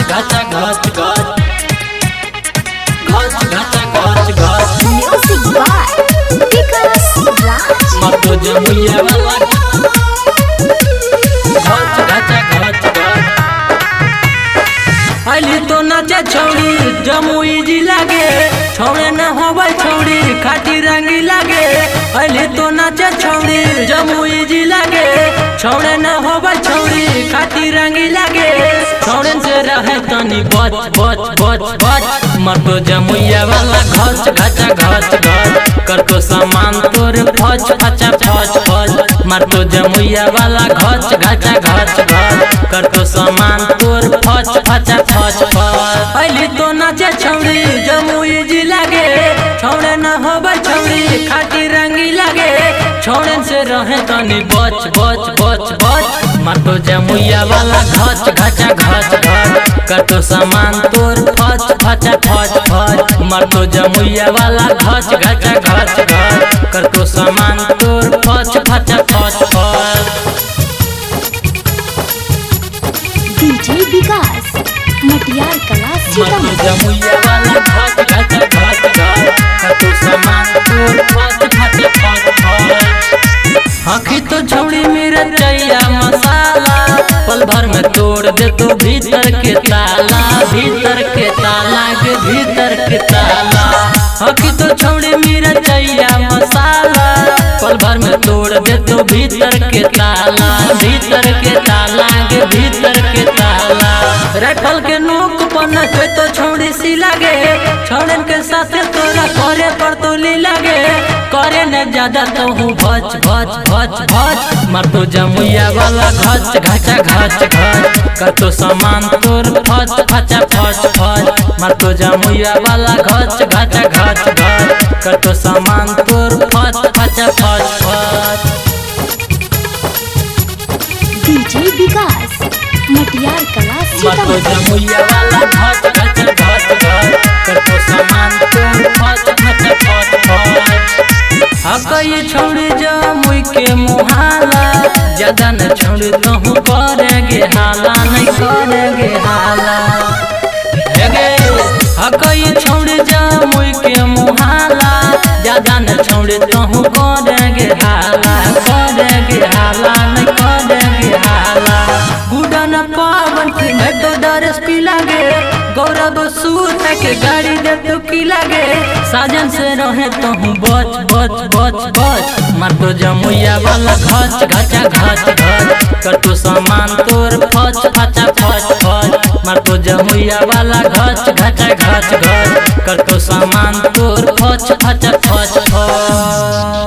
घाचा घच घच घच घाचा घच घच। Music by Vikas Raj. मरतो जमुइया वाला घच घाचा घच घच। अली तो नाचे छौड़ी जमुई जी लागे, छौड़े न होवे छौड़ी खाटी रंगी लागे। अली तो नाचे छौड़ी जमुई जी लागे, छौड़े न होवे छौड़ी खाटी रंगी लागे। छौड़े से रहे तनी बच बच बच बच। मरतो जमुइया वाला घच घचा घच घच, करतो सामान तोर फच फचा फच फच। मरतो जमुइया वाला घच घचा घच घच, करतो सामान तोर फच फचा फच फच। अली तो नाचे छौड़ी जमुई जी लागे, छौड़े न होवे छौड़ी खाटी रंगी लागे। छौड़े से रहे तनी बच बच बच बच। मरतो जमुइया वाला घच घचा घच घच, करतो सामान तोर फच फचा फच फच। मरतो जमुइया वाला घच घचा घच घच, करतो सामान तोर फच फचा फच फच। डीजे विकास मटियार कला मरतो सीतामढ़ी। जमुइया वाला घच घचा घच घच, करतो सामान तोर फच फचा फच फच। आँखी तो छौड़ी मिरचैया मसाला, पल भर में तोड़ दे तो भीतर के ताला, भीतर के ताला के भीतर के ताला। आँखी तो छौड़ी मिरचैया मसाला, पल भर में तोड़ दे तो भीतर के ताला, भीतर के ताला के भीतर के ताला। राइफल के नोक पर नचे तो छौड़ी सी लागे, छौड़न के साथ तोरा करे पर तोली लागे। करे न ज्यादा तो हूँ भच भच भच भच। मरतो जमुइया वाला घच घचा घच घच, करतो सामान तोर फच फचा फच फच। मरतो जमुइया वाला घच घचा घच घच, करतो सामान तोर फच फचा फच फच। डीजे विकास मटियार कला मरतो सीतामढ़ी। जमुइया वाला घच घच घच घच, करतो सामान तोर फच फचा फच फच। हकई छोड़ी जमुई के मुहाला, ज्यादा न छोड़ी तहु करेंगे हाला, नहीं करेंगे हाला। हेगे हकई छोड़ी जमुई के मुहाला, ज्यादा न छोड़ी तहु करेंगे हाला, करेंगे हाला, नहीं करेंगे हाला। गुडन पावन के मैं तो डरस पी लागे, गौरव सूत के गाड़ी दे तो की लागे। साजन से रहे तो हूँ बच बच बच बच। मरतो जमुइया वाला घच घचा घच घच, करतो सामान तोर फच फचा फच फच। मरतो जमुइया वाला घच घचा घच घच, करतो सामान तोर फच फचा फच फच।